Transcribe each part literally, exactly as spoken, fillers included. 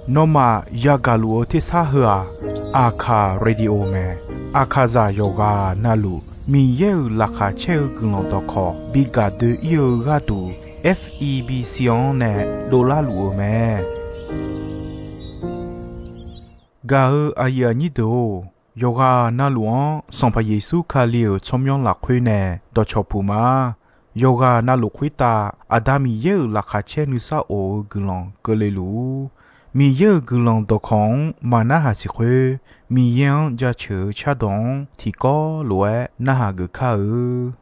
Nawmaf yagaq luf-eu tersar heu-aq, Aqkaq Radio mae. Aqkaqzaq yawqghaq navluf Miqyaer-euq laqkhaq caer-eu guiqlanq dawqkawq bi gaq doe-ir-eu gharduq, F E B C-anr nae dovlar luf-eu mae. Gaq-eu aqyuif aqnyir deuq-or, yawqghaq navluf-anr Sanqpaq Yeqsur Kali-euq tsawrmyanr lafkhoer nae dawqcawq puq ma. Yawqghaq navluf khoertav Aqda Miqyaer-euq laqkhaq caer nuisar of-eu guiqlanq keuvle luf-ur. Miqyaer-euq guiqlanq dawqkawq-anr maqnarhaq siq khoer, Miqyaer-anr jaceuq-eu cardawq-anr tiqkawv lof-aer narhaq geuf kar-eu.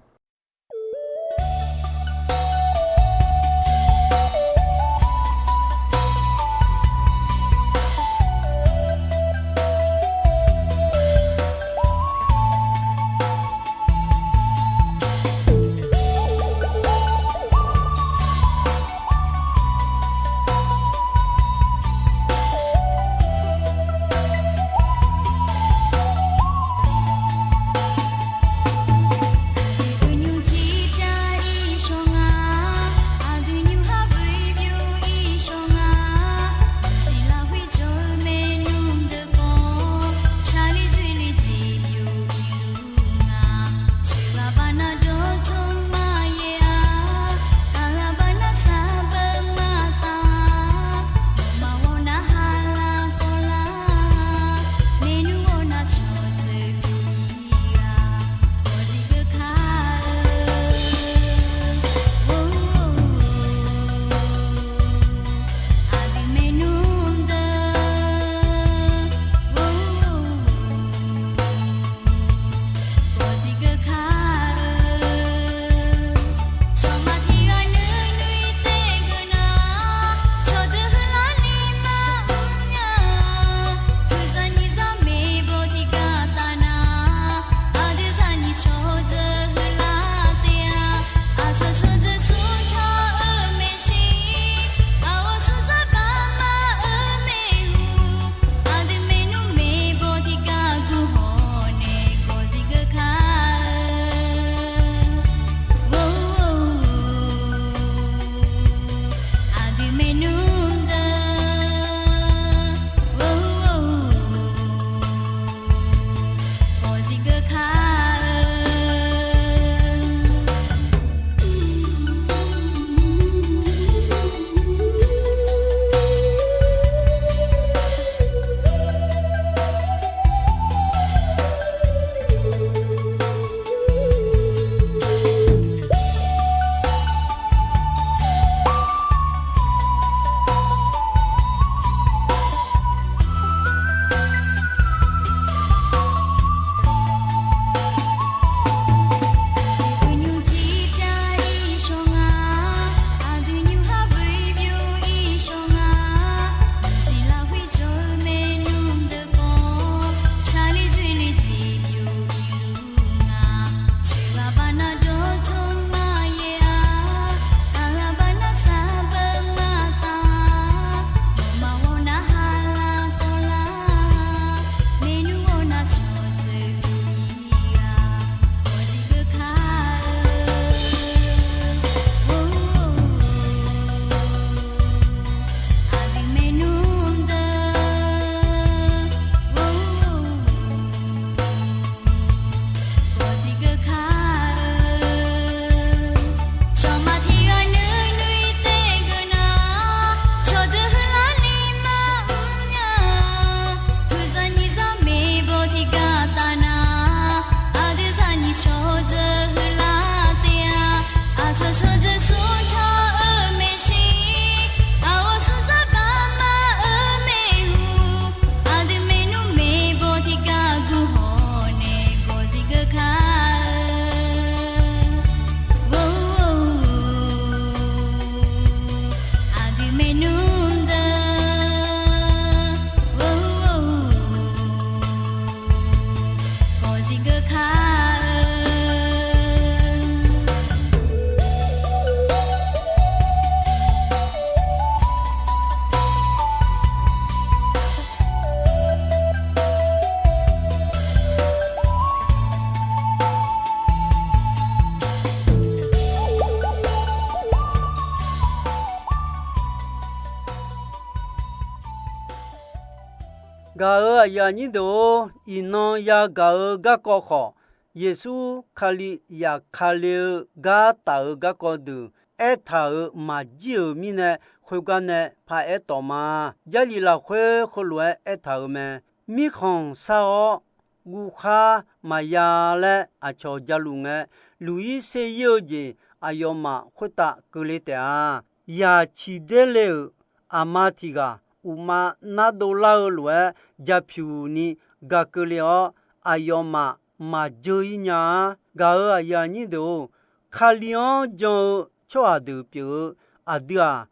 Gaq-euq aqyuif aqnyir deuq-or, iqnan yagaq-eu garkawv khawf, Yeqsur Kali zafkale-eu gar taf-eu garkawv deuq aertaq-euq maqjir-euq mirnae, khoergar nae paraer tawf ma. Jarlif lafkhoer heulof-aer aertaq-euq mae. Mirkhanq shar-awr guvkhar maqya laer aqcawq jaluf ngae, luq-ir ser-ir-eu jeq aqyawfmaf khoertav keuvle taef-a. Yaq ciq der le-euq aqma tiq ghaq uqma nardov lar-eu lof-aer japyuq ni gaq keuvle-awr, aqyawfmaf maqjeur-ir nya-a. Gaq-euq aqyuif aqnyir deuq-or, Kali-anr jan-eu tsawrhaq deuq pyeuf-eu aqdui-aq,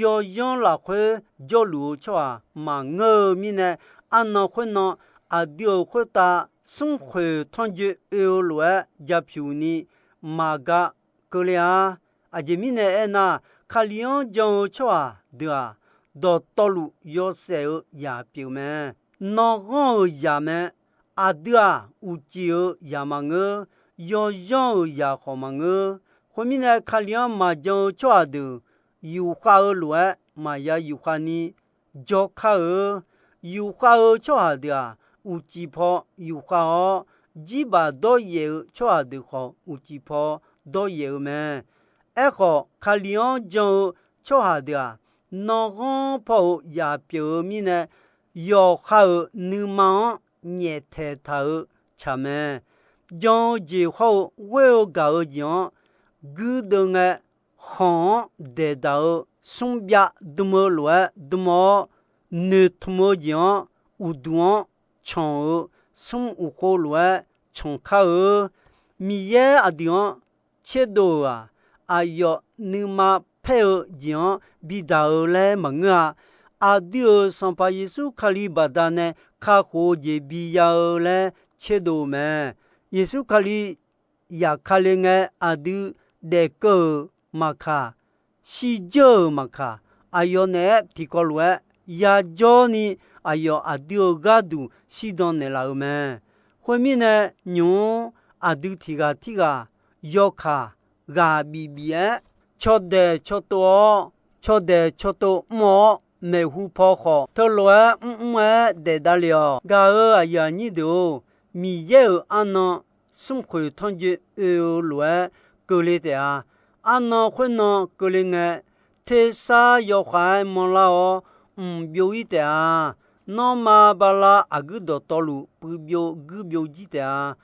yawzanr lafkhoer jawrluf-eu tsawrhaq maqngeur-eu mirnae, arnan khoernan aqdui-euq khoertav smrkhoeq tanrjoe oe-eu lof-aer japyuq ni maqgaq keuvle-a. Aqjeq mirnae aernar, Kali-anr jan-eu tsawrhaq deuq-aq, dawqtawvluf yawshaef-eu zaq pyeuf mae. Nanghanr-euq zaq mae. Aqdui-aq, uqcif-eu zaq maqngeur. Yawzanr-euq zaq khawf maqngeur. Khoermirnae, Kali-anr maqjan-eu tsawrhaq deuq yufkhav-eu lof-aer maqya yufkhav ni jawrkar-eu. Yufkhav-eu tsawrhaq deuq-aq, uqcif paw yufkhav-awr, jirbaq dawryaef-eu tsawrhaq deuq khawf, uqcif paw dawryaef-eu mae. Aerkhawf, Kali-anr jan-eu tsawrhaq deuq-aq, nanghanr paw-euq zaq pyeuf-eu mirnae, yawqha-euq nuima-anr nyaeftaeq taq-eu tsaq mae. Jan-eu jeq hawr-eu ghoer-eu gaq-eu jeq-anr guirdeuv ngae, khanq-anr daeqdaq-eu smr byav dm-eu lof-aer dm-awr, noeqtmq-eu jeq-anr uqduq-anr canq-eu smr uqkhov lof-aer canq kar-eu. Miqyaer aqdui-anr tserdov-euq-aq, aqyawf nuima paer-eu jeq-anr bidaq-eu laer maqngeur-a. Aqdui-euq Sanqpaq Yeqsur Kali baqdanae kakhof-eu jeq biya-eu laer tserdov-eu mae. Yeqsur Kali zafkale ngae, aqdui daefkeuv-euq maqkaq, shirdzeur-euq maqkaq, aqyawf naeq-aer tiqkawv lof-aer yajawr ni, aqyawf aqdui-euq gharduq shirdan naeqlaf-euq mae. Khoermirnae, nymq-mr aqdui tiq ghaq tirghaq yawkaq ghaq bif bif-aer, cawdaeq cawtov-awr, cawdaeq cawtov mr-awr, maeqhu paw khawf teulof-aer mrmr-aer daef davlef-awq. Gaq-euq aqyuif aqnyir deuq-or, Miqyaer-euq arnan smrkhoeq tanrjoe oe-eu lof-aer keuvle taef-a. Arnan khoernan keuvle ngae, tersar yawkhav-aer manrlar-awr mq byov-ir taef-a. Nanrma bala aqguir dawqtawvluf puiv byov guir byov jir taef-a.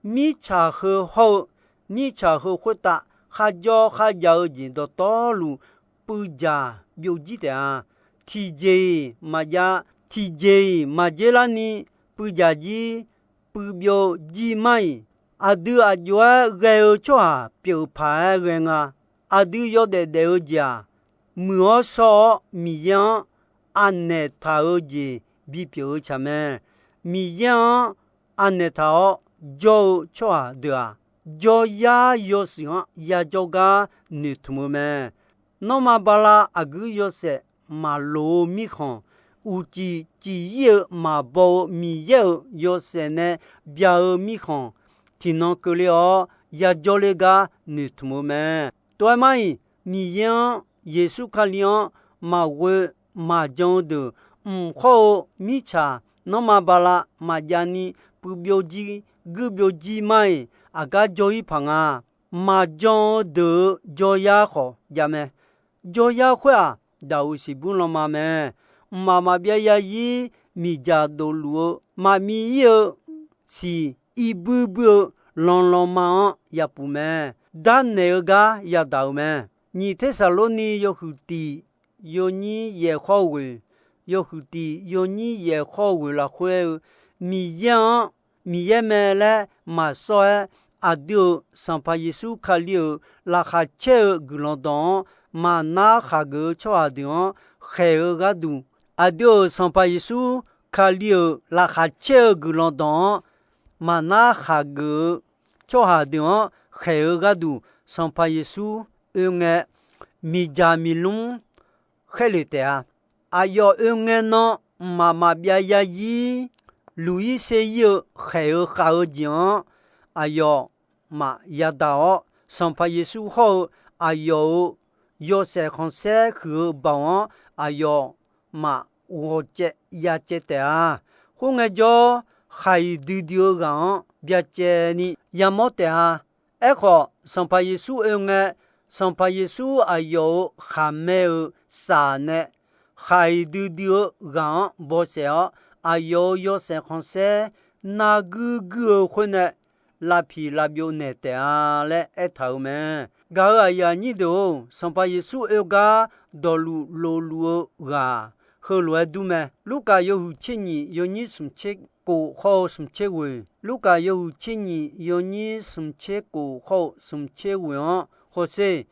Mirtsaq heu hawr-eu, mirtsaq heu khoertav kharjawr kharjav-eu jeq dawqtawvluf puiv dzaq byov jir taef-a. Tiqjeq-iq maqjav, tiqjeq-iq maqjer larni puiv dzaq jir, puiv byov jir mar-iq, aqdui aq jov-aer ghae-eu tsawrhaq pyeuf paq-aer ghae nga. Aqdui yawdaef daef-eu jeq-aq, muiq-awr shawr-awr Miqyaer-anr anaeq taq-eu jeq bipyeuf-eu tsaq mae. Miqyaer-anr anaeq taq-awr jawr-eu tsawrhaq deuq-aq, jawryar yawshuif-anr yajawr gar noeqtmq-eu mae. Nanrma bala aqguir yawshaef maqloq-eu mirkhanq, uqcif cifir-eu maqbaw-eu Miqyaer-euq yawshaef nae bya-eu mirkhanq, tiqnan keuvle-awr yajawr ler gar noeqtmq-eu mae. Tov-aer mar-iq, Miqyaer-anr Yeqsur Kali-anr maqghoe maqjan-eu deuq, mq hawr-eu mirtsaq nanrma bala maqjav ni puiv byov jir guir byov jir mar-iq, aqgar jawr-ir paq nga. Maqjan-eu deuq-eu jawryar khawf jav mae. Jawryar khoer-aq, daq-euq siqbur lanma mae. Mqmaq maqbyav yarzir miqdzaq dofluf-eu maqmiv-ir-eu siq, irbuir buir-eu lanlanma-anr yapuf mae. Darnaeq-eu gar yadaq-euq mae. Nyiq Tersaqlorni yawhuiq tiq yawnyir yaef khawr ghoeq, yawhuiq tiq yawnyir yaef khawr ghoeq lafkhoer-eu, Miqyaer-anr Miqyaer mae laer maqsawr-aer, aqdui-euq Sanqpaq Yeqsur Kali-euq laqkhaq caer-eu guiqlanq dawq-anr maqnar khaqgeuf-eu tsawrhaq deuq-anr khaeq-eu gharduq, aqdui-euq Sanqpaq Yeqsur Kali-euq laqkhaq caer-eu guiqlanq dawq-anr maqnar khaqgeuf-eu tsawrhaq deuq-anr khaeq-eu gharduq, Sanqpaq Yeqsur oe ngae, miqdzaq miqlmr khaerlef taef-a. Aqyawf oe ngae nan mqmaq maqbyav yarzir, luq-ir ser-ir-eu khaeq-eu khav-eu jeq-anr, aqyawfmaf yadaq-awr, Sanqpaq Yeqsur hawr-eu aqyawf-euq yawshaef khanqsaer huiq-eu baoq-anr aqyawfmaf ghawqcaev yacaev taef-a. Khoerngae jawr, khaq-iq duidui-eu ghaq-anr byacaevni yamawr taef-a. Aerkhawf, Sanqpaq Yeqsur oe ngae, Sanqpaq Yeqsur aqyawf-euq khaqmae-euq saf nae khaq-iq duidui-eu ghaq-anr bawsaef-awr, aqyawf-euq yawshaef khanqsaer narguir guir-eu khoer nae lavpiq lavbyov naeq taef-a laer aertaq-euq mae. Gaq-euq aqyuif aqnyir deuq-or, Sanqpaq Yeqsur oe gar dawqluf lofluf-eu ghaq heulof-aer dur mae. Lurkaf yawhuiq tser nyiq yawnyir smq tser kof khawr-eu smq tser ghoeq, Lurkaf yawhuiq tser nyiq yawnyir smq tser kof khawr-eu smq tser ghoeq-anr hawsher,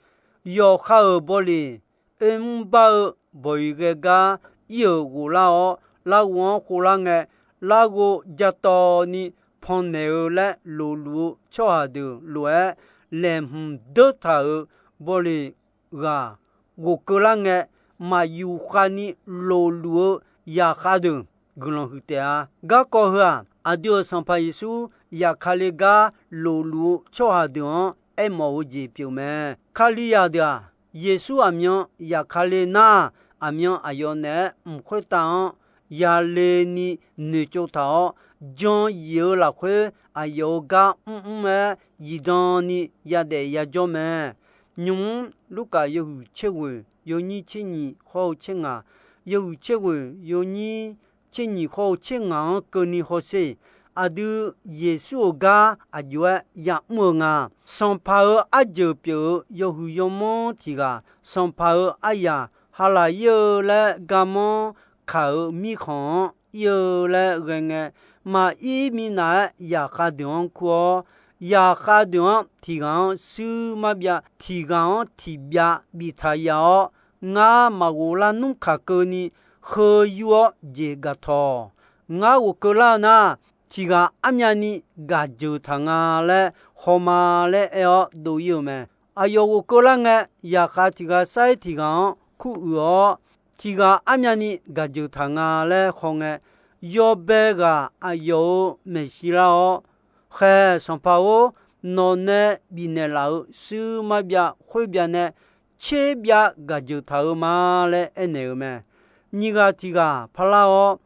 yawqha-euq bawleq oermr bar-eu bawq-iq ghae gar ir-euq ghoflar-awr, larghov-anr khovlar ngae, larghov jatawvni pannaeq-eu laer lofluf-eu tsawrhaq deuq lof-aer, laeqhmq deur taq-euq bawleq ghaq ghofkeuv lar ngae, maqyuf khavni lofluf-eu yaqkhav deuq guiqlanq huiq taef-a. Garkawv heu-aq, aqdui-euq Sanqpaq Yeqsur zafkale gar lofluf-eu tsawrhaq deuq-anr aermawf-eu jeq pyeuf mae. Kalizaq deuq-aq, Yeqsur aqmyan zafkale nar, aqmyan aqyawf naeq-aer mq khoertav-anr yale ni noeqtsov taq-awr, jan yif-eu lafkhoer aqyawf-euq gar mrmr-aer zifdan ni yadaef yajawr mae. Nymq-mr Lurkaf yawhuiq tser ghoeq yawnyir tser nyiq khawr-eu tser ngaq, yawhuiq tser ghoeq yawnyir tser nyiq khawr-eu tser ngaq-anr keuvni hawsher. Aqdui Yeqsur-euq gar aqjox-aer yamr-eu nga. Sanqpaq-euq arjeuq pyeuf-eu yawhuiq yawmanr tiq ghaq, Sanqpaq-euq aryaq halaq ir-eu laer garmanr kaq-euq mirkhanq-anr ir-eu laer ghae ngae, maqir minav-aer zaqkhav deuq-anr kur-awr, zaqkhav deuq-anr tiq ghaq-anr shuir marbyav, tiq ghaq-anr tiq byav biftaq yaf-awr, ngar maqghof lar nmr kaq keuvni heu yur-awr jeq gaq tawq. Ngar ghofkeuv lar-eu nar, tiq ghaq armyavni gaq jeuq taq nga laer hawma laer aer-awr dov ir-eu mae. Aqyawf ghofkeuv lar ngae, zaqkhav tiq ghaq sair tiq ghaq-anr kuruiq-awr, tiq ghaq armyavni gaq jeuq taq nga laer haw ngae, yawbae ghaq aqyawf-euq maeqshi lar-awr, Khaeq Sanqpaq-or, nawq nae bifnaeq laf-euq shuir marbyav khoerbyav nae tserbyav gaq jeuq taq-eu ma laer aernaeq-eu mae. Nyiq ghaq tiq ghaq parlar-awr,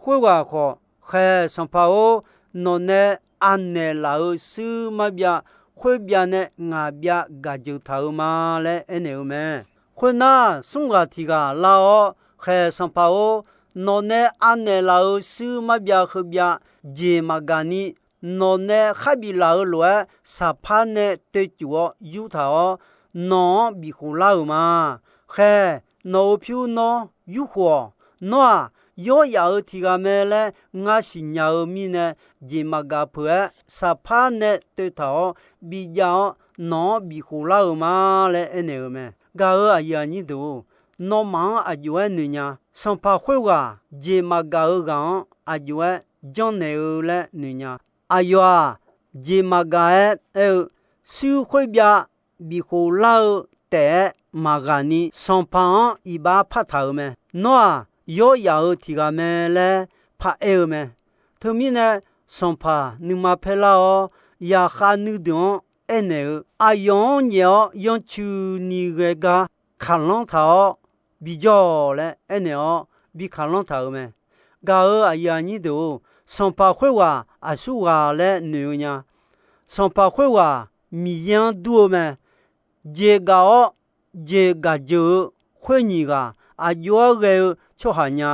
khoerghaq khawf, Khaeq Sanqpaq-or, nawq nae anaeq laf-euq shuir marbyav khoerbyav nae ngaq byav gaq jeuq taq-eu ma laer aernaeq-eu mae. Khoernar, smr ghaq tiq ghaq lar-awr, Khaeq Sanqpaq-or, nawq nae anaeq laf-euq shuir marbyav heubyav jeq maqgaq ni, nawq nae kharbif laf-eu lof-aer saqpar nae toeqcuf-awr yurtaq-awr, nawq-anr bifkhof lar-euq ma. Khaeq, nawq-euq pyur nawr yurkhof-awq. Nawr-aq, yawryaf-euq tiq ghaq mae laer ngar siqnya-eu mirnae, jeq maqgaq peuq-aer saqpar nae toeqtaq-awr bijav-awr, nawq-anr bifkhof lar-euq ma laer aernaeq-eu mae. Gaq-euq aqyuif aqnyir deuq-or, nawmaf-anr aqjox-aer noeqnya. Sanqpaq khoerghaq jeq maqgaq-eu ghaq-anr aqjox-aer janrnaeq-eu laer noeqnya. Aqyawf-aq, jeq maqgaq-aer aer-eu, shuir khoerbyav bifkhof lar-eu taef-aer maqghaq ni, Sanqpaq-anr iqbax partaq-euq mae. Nawr-aq, yawryaf-euq tiq ghaq mae laer paraer-eu mae. Teumirnae, Sanqpaq nuima paer lar-awr, zaqkhav nuideuq-anr aernaeq-eu, aqyawf-anr nyaef-awr yancuini ghae gar kaqlanr taq-awr bijawr-awq laer aernaeq-awr bi kaqlanr taq-euq mae. Gaq-euq aqyuif aqnyir deuq-or, Sanqpaq khoerghaq aqsurghaq laer noeq-eu nya. Sanqpaq khoerghaq Miqyaer-anr dur-eu mae. Jeq gaq-awr jeq gaq jeuq-eu khoer nyiq ghaq aqjox-aer ghae-eu tsawrhaq nya.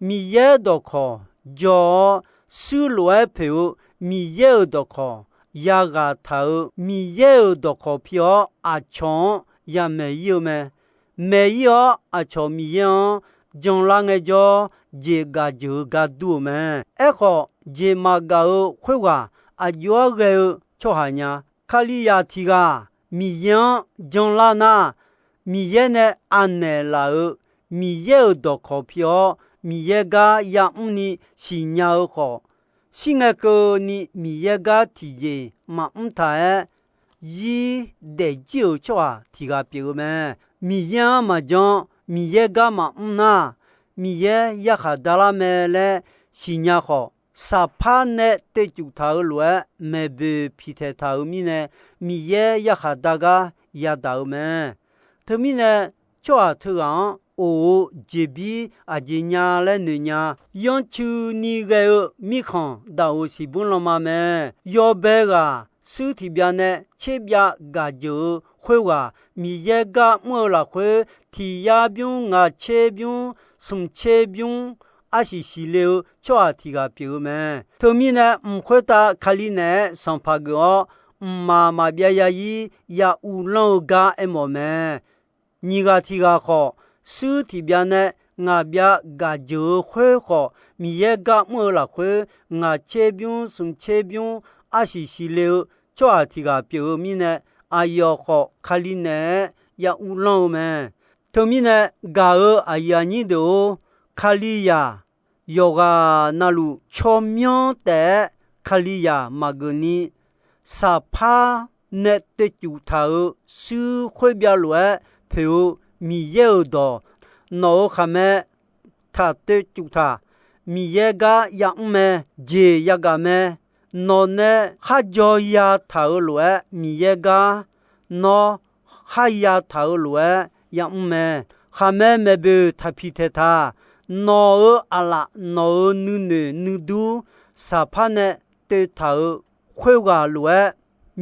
Miqyaer dawqkawq jaw-awr, shuir lof-aer poeq-eu Miqyaer-euq dawqkawq yaghaq taq-euq Miqyaer-euq dawqkawq pi-awr, aqcawq-anr yamaeq ir-eu mae. Maeq ir-awr, aqcawq Miqyaer-anr janlar ngaejawr, jeq gaq jeuq-eu gar dur-eu mae. Aerkhawf, jeq maqgaq-eu khoerghaq aqjox-aer ghae-eu tsawrhaq nya. Kalizaq tiq ghaq Miqyaer-anr janlar nar, Miqyaer nae anaeq laf-euq Miqyaer-euq dawqkawq pi-awr, Miqyaer gar yamr ni siqnya-eu khawf, shir ngae keuvni Miqyaer gar tiqjeq maqmr taq-aer, zir daefjir-euq tsawrhaq tiq ghaq pyeuf-eu mae. Miqyaer-anr maqjan, Miqyaer gar maqmr nar, Miqyaer yarkhaq dalar mae laer siqnya khawf, saqpar nae toeqcuf taq-euq lof-aer maeqboeq piqtaeq taq-euq mirnae, Miqyaer yarkhaq dar gar yadaq-eu mae. Teumirnae, tsawrhaq teughaq-anr of-eu jeqbir aqjeq nya laer noeq nya. Yanrcuini ghae-eu mirkhanq daqoq siqbur lanma mae. Yawbae ghaq shuir tiqbyav nae tserbyav gaq jeuq-eu khoerghaq Miqyaer gar mr-eu lafkhoer, tiq yar bymr, ngaq tser bymr, smq tser bymr, arsiq siqle-eu tsawrhaq tiq ghaq pyeuf-eu mae. Teumirnae, mq khoertav Kali naeq-aer sanqpaq geuf-awr, mqmaq maqbyav ya-ir ya uvlanr-eu gar aermawf mae. Nyiq ghaq tiq ghaq khawf, shuir tiqbyav nae ngaq byav gaq jeuq-eu khoer khawf, Miqyaer gar mr-eu lafkhoer, ngaq tser bymr, smq tser bymr, arsiq siqle-eu tsawrhaq tiq ghaq pyeuf-eu mirnae, aqyawf khawf Kali naeq-aer ya uvlanr-eu mae. Teumirnae, gaq-euq aqyuif aqnyir deuq-or, Kalizaq yawqghaq navluf tsawrmyanr taef-aer Kalizaq maqgeuf ni, saqpar nae toeqcuf taq-euq shuir khoer byav lof-aer poeq-eu Miqyaer-euq dawq, nawq-euq khaqmae taq toeqcuf taq, Miqyaer gar yamr mae, jeq yagaq mae. Nawq nae kharjaw yataq-euq lof-aer Miqyaer gar, nawr kharya taq-euq lof-aer yamr mae. Khaqmae maeqboeq taqpiq taeqtaq, nawq-euq aqlaf, nawq-euq nuinoeq nuidur saqpar nae toeqtaq-euq khoerghaq lof-aer,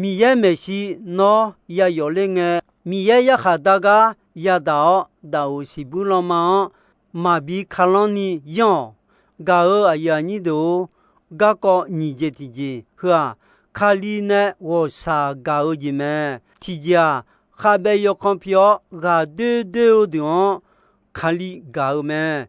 Miqyaer maeqshi nawr yayawf ler ngae, Miqyaer yarkhaq dar gar yadaq-awr daqoq siqbur lanma-anr maqbi kalanr ni yanr-awq. Gaq-euq aqyuif aqnyir deuq-or, garkawv nyiq jeq tiqjeq heu-aq, Kali nae ghawqshaq gaq-eu jeq mae. Tiqjeq-aq, khavbaev yawkanr pi-awr ghaqdoer doer-eu deuq-anr Kali gaq-eu mae.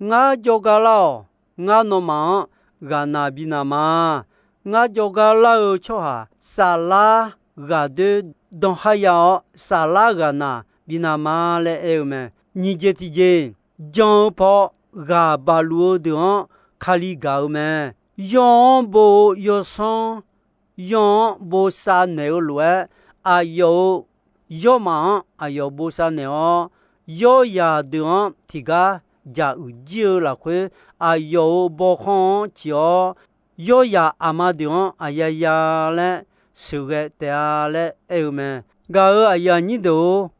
Ngar jawrgar lar-awq. Ngar nawmaf-anr ghaqnaq bi naq ma. Ngar jawrgar lar-eu tsawrhaq saflar ghaqdoer dan khar ya-awr, saflar ghaqnaq bi naq ma laer aer-eu mae. Nyiq jeq tiqjeq, jan-eu paw ghaq baq luf-eu deuq-anr Kali gaq-eu mae. Yawr-anr bo-eu yawsanr, yawr-anr bosav naeq-eu lof-aer, aqyawf-euq yawrmaf-anr aqyawf bosav naeq-awr, yawryaq deuq-anr tiqgar jaq uiq jir-eu lafkhoer, aqyawf-euq bawkhanr-anr ciq-awr, yawryaq aqma deuq-anr aqya ya laer sheuqghae taef-a laer aer-eu mae. Gaq-euq aqyuif aqnyir deuq-or,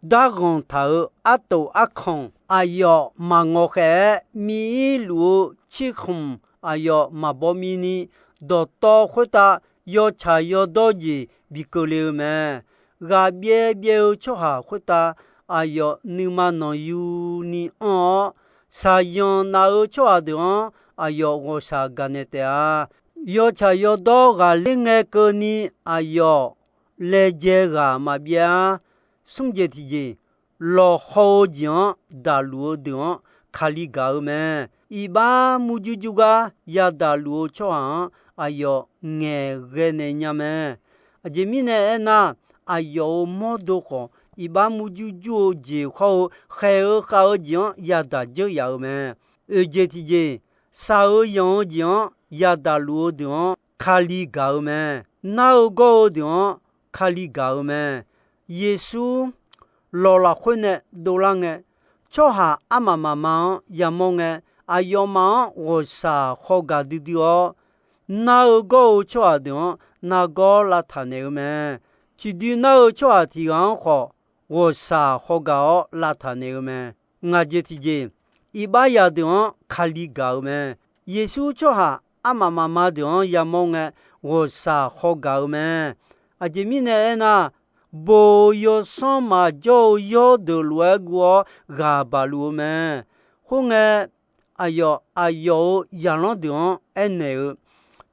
darghanq taq-euq artof arkanq aqyawf maqngawq khaef-aer, miq-ir luf-eu cirkhmq aqyawf maqbaw mi ni, dawqtawv khoertav yawtsaq yawdawr jeq bi keuvle-eu mae. Ghaqbyaev byaev-eu tsawrhaq khoertav aqyawf nuima nanqyu ni anr-awr, shaqyanq naf-eu tsawrhaq deuq-anr aqyawf ghawqshaq gaqnaeq taef-a. Yawtsaq yawdawr ghaqler ngae keuvni aqyawf laejae ghaq maqbyav-ar. Smr jeq tiqjeq, lawqhaw-eu jeq-anr daqluf-eu deuq-anr Kali gaq-eu mae. Iqbax murjur jur gar yadaq luf-eu tsawrhaq-anr aqyawf ngaeqghae naeq nya mae. Aqjeq mirnae aernar, aqyawf-euq mawrdo khawf iqbax murjur jur-eu jeq hawr-eu khaeq-eu khav-eu jeq-anr yadaq dzeur yaf-eu mae. Oeq jeq tiqjeq, shaq-eu yanq-eu jeq-anr yadaq luf-eu deuq-anr Kali gaq-eu mae. Nar-eu gawr-eu deuq-anr Kali gaq-eu mae. Yeqsur lawq lafkhoer nae dovlar ngae, tsawrhaq armaf mafma-anr yamawr ngae, aqyawfmaf-anr ghawqshaq khawgaq duidui-awr, nar-eu gawr-eu tsawrhaq deuq-anr nargawr lavtaq naeq-eu mae. Ciqdui nar-eu tsawrhaq tiq ghaq-anr khawf, ghawqshaq khawgaq-awr lavtaq naeq-eu mae. Ngaq jeq tiqjeq, iqbax yaq deuq-anr Kali gaq-eu mae. Yeqsur tsawrhaq armaf mafma deuq-anr yamawr ngae, ghawqshaq khawgaq-eu mae. Aqjeq mirnae aernar, boq yawsanr maqjawr-eu yawrdeuq lof-aer guv-awr ghaq baq luf-eu mae. Khoerngae, aqyawf aqyawf-euq zaqlanr deuq-anr aernaeq-eu,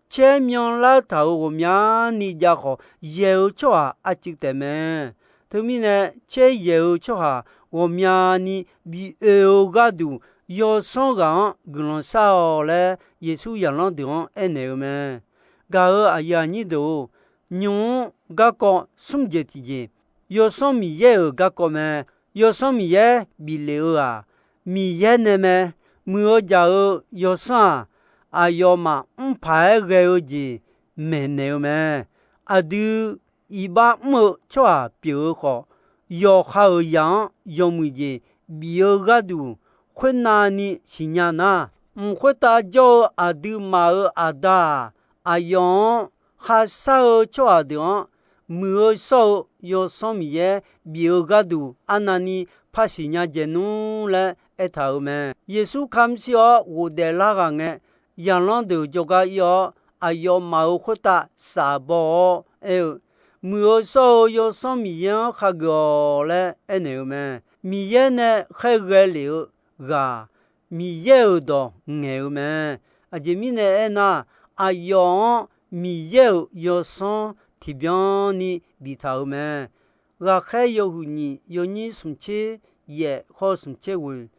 caer myanlar taq-euq ghawqmyani jav khawf, yaeq-eu tsawrhaq arcuiv taef mae. Teumirnae, caer yaeq-eu tsawrhaq ghawqmyani bi oe-eu gharduq, yawsanr ghaq-anr guiqlanq shar-awq laer, Yeqsur zaqlanr deuq-anr aernaeq-eu mae. Gaq-euq aqyuif aqnyir deuq-or, nymq-mr garkawv smr jeq tiqjeq, Yawsanr Miqyaer-euq garkawv mae. Yawsanr Miqyaer biflef-eu-aq, Miqyaer nae mae. Muiq-eu jaq-eu yawsanr-aq, aqyawfmaf mrpaq-aer ghae-eu jeq maeqnaeq-eu mae. Aqdui iqbax mr-eu tsawrhaq pyeuf-eu khawf, yawqha-euq zaq-anr yawmuiq jeq bif-eu gharduq, khoernavni siqnya nar, mq khoertav jawr-eu aqduimaf-euq Aqda-aq, aqyawf-anr kharshar-eu tsawrhaq deuq-anr muiq-eu shawr-eu Yawsanr Miqyaer bif-eu gharduq, arnavni par siqnya dzaeq nmr laer aertaq-euq mae. Yeqsur kamr shir-awr ghofdaef lar ghaq ngae, zaqlanr deuq jawrgar ir-awr, aqyawfmaf-euq khoertav shaf baw-awr aer-eu, Muiq-eu shawr-eu Yawsanr Miqyaer-anr khageuf-awq laer aernaeq-eu mae. Miqyaer nae khaerghae lef-eu ghaq, Miqyaer-euq dawq ngaeq-eu mae. Aqjeq mirnae aernar, aqyawf-anr Miqyaer-euq Yawsanr tiqbyan ni biftaq-euq mae. Ghaqkhaer yawhuiq nyiq yawnyir smqtser yaef khawr-eu smqtser ghoeq,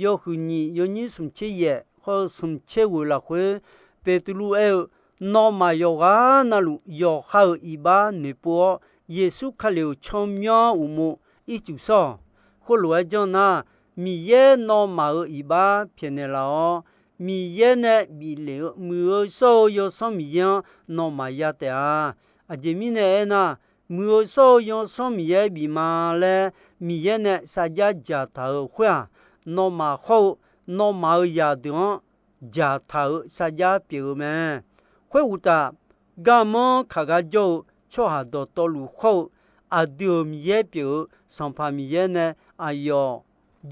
yawhuiq nyiq yawnyir smqtser yaef khawr-eu smqtser ghoeq lafkhoer, Beqtuvluv aer-eu, Nawmaf yawqghaq navluf yawqha-euq iqbax noeqpov-awr, Yeqsur Kali-euq tsawrmyanr uqmov ircuf shawr-awq. Khoerlof-aer janr nar, Miqyaer nawmaf-euq iqbax pyaeqnaeq laf-awr, Miqyaer nae bif lef-eu Muiq-eu shawr-eu Yawsanr Miqyaer-anr nawmaf ya taef-a. Aqjeq mirnae aernar, Muiq-eu shawr-eu Yawsanr Miqyaer bif ma laer Miqyaer nae sarjax dzaqtaq-euq khoer-aq, nawmaf khawr-eu nawmaf-euq zaqdeuq-anr dzaqtaq-euq sarjax pyeuf-eu mae. Khoeruqtaf, garmanr kaq gar jawr-eu tsawrhaq dawqtawvluf khawr-eu aqdui-euq Miqyaer pyeuf-eu Sanqpaq Miqyaer nae aqyawf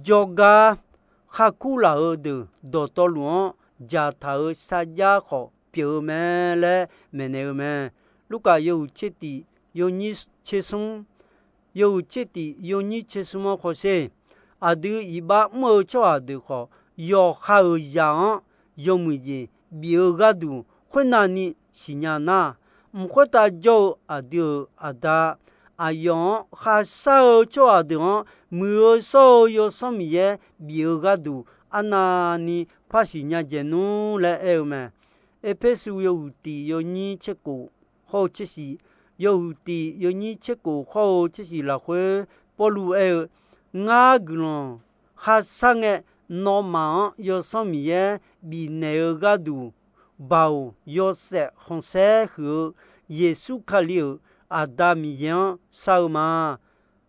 jawrgar kharkur laf-eu deuq dawqtawvluf-anr dzaqtaq-euq sarjax khawf pyeuf-eu mae laer maeqnaeq-eu mae. Lurkaf yawhuiq tser tif yawnyir tser smr, yawhuiq tser tif yawnyir tser smr-anr khawsher, aqdui iqbax mr-eu tsawrhaq deuq khawf, yawqha-euq zaq-anr yawmuiq jeq bif-eu gharduq khoernavni siqnya nar, mq khoertav jawr-eu aqdui-euq Aqda, aqyawf-anr kharshar-eu tsawrhaq deuq-anr Muiq-eu shawr-eu Yawsanr Miqyaer bif-eu gharduq arnavni par siqnya dzaeq nmr laer aer-eu mae. Erpersu yawhuiq tif yawnyir tser kof khawr-eu tser shiq, yawhuiq tif yawnyir tser kof khawr-eu tser shiq lafkhoer Pawrluv aer-eu, Ngar guiqlanq kharshar ngae, nawmaf-anr Yawsanr Miqyaer bifnaeq-eu gharduq, Baoq yawshaef khanqsaer huiq-eu Yeqsur Kali-euq Aqda Miqyaer-anr shar-eu ma.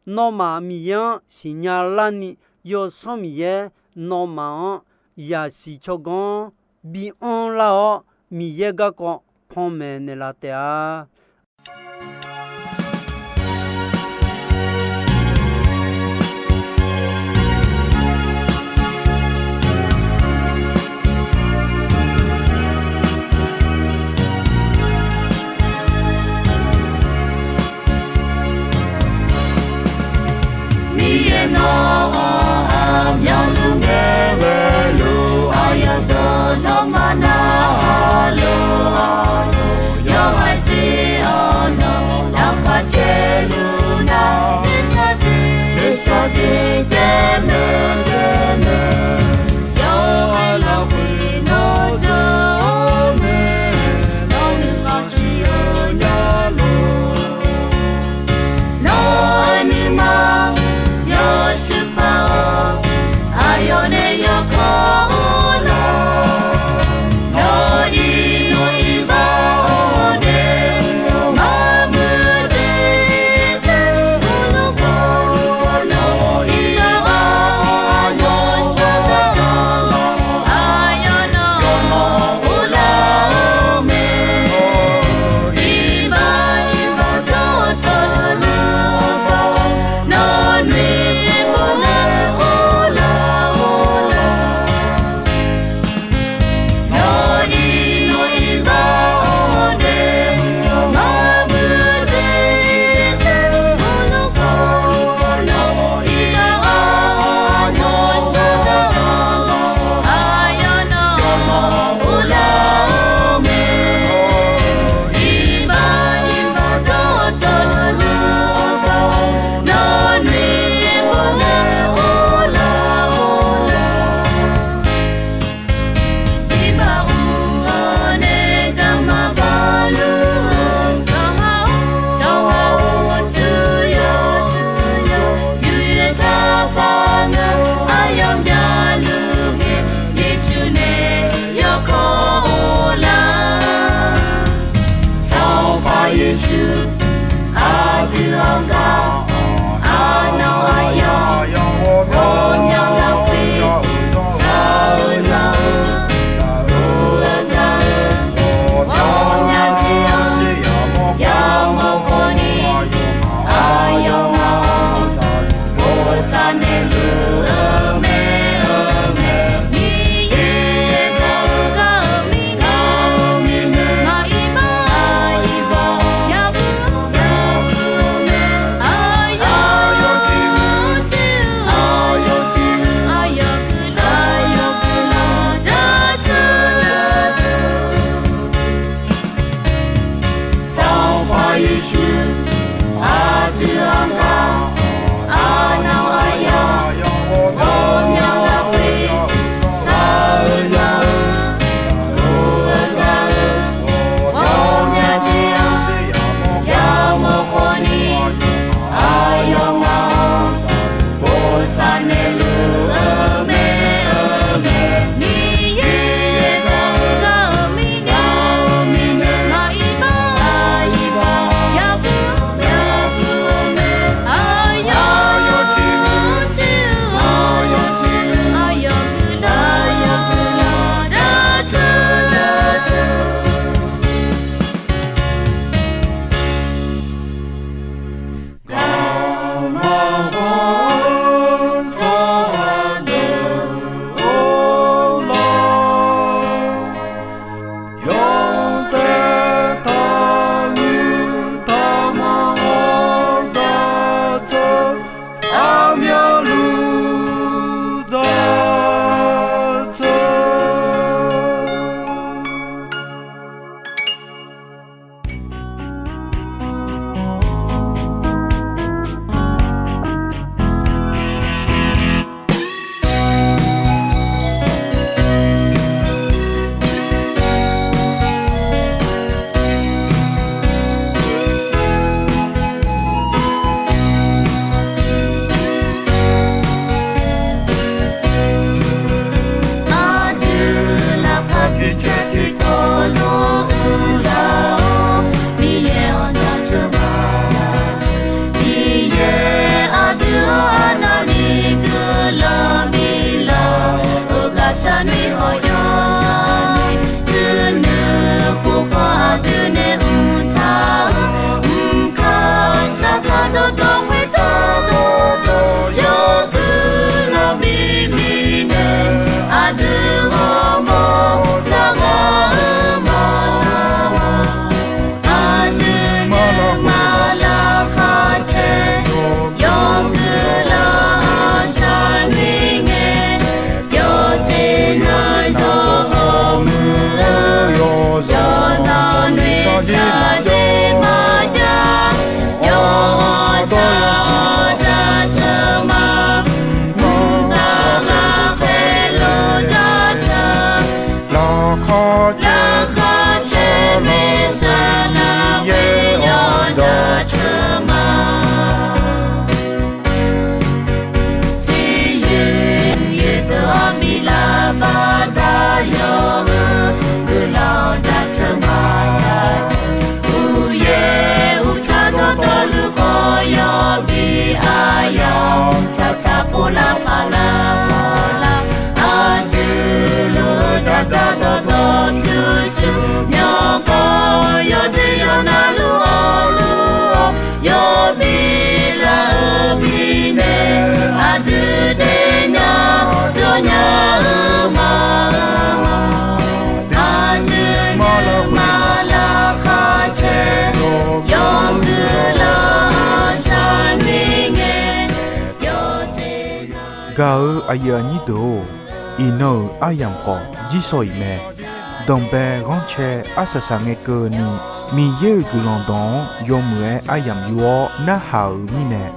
Nawmaf Miqyaer-anr siqnya larni, Yawsanr Miqyaer nawmaf-anr yasiq tsawrganr bi anr lar-awr, Miqyaer garkawv panmaeq naeqlaf taef-a. Miqyaer nawq-anr aqmyanluf ngae ghaeluf, aqyawfdawq nawmaf narhaq luf-awr, yawhaiq jeq lavpaq lavpaq lar, aqdui luf-eu dzaqdzaq dawqdawq pyurshuir, myawqganq yawdui yawqnav luf-awr luf-awr, yawbi lar-eu mirnae, aqdui daefnya dawrnya-eu ma-eu mawr, aqdui mawrlar maqlar khaqcaer, yawmuiq lar shar ni ngae, yawqjeq gaq-eu aqyuif aqnyir deuq-or, iqnan-euq aryamq khawf jirsawq iq mae. Danqbae ghanrcae arsaq saq ngae keuvni, Miqyaer-euq guiqlanq dawq-anr yawmuiq-aer aryamq yur-awr narhaq-euq mirnae,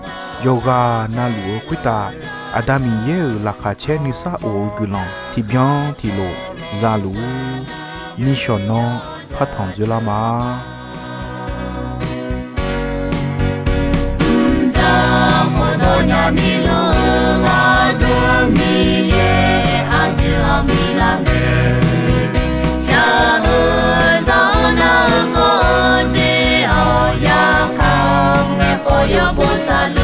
yawqghaq navluf-eu khoertav Aqda Miqyaer-euq laqkhaq caer nuisar of-eu guiqlanq tiqbyan tiqlof zaluf-ur. Nishawq nanr partanq dzoerlar ma. Mqdzaq khofdawq nyani luf-eu Aqda Miqyaer, aqdui-anr bi lar mae. Shaq-eu zaq-eu nar-eu kawv-eu jeq-awq, yarkhaq ngaeqkhawf yawbo saqluf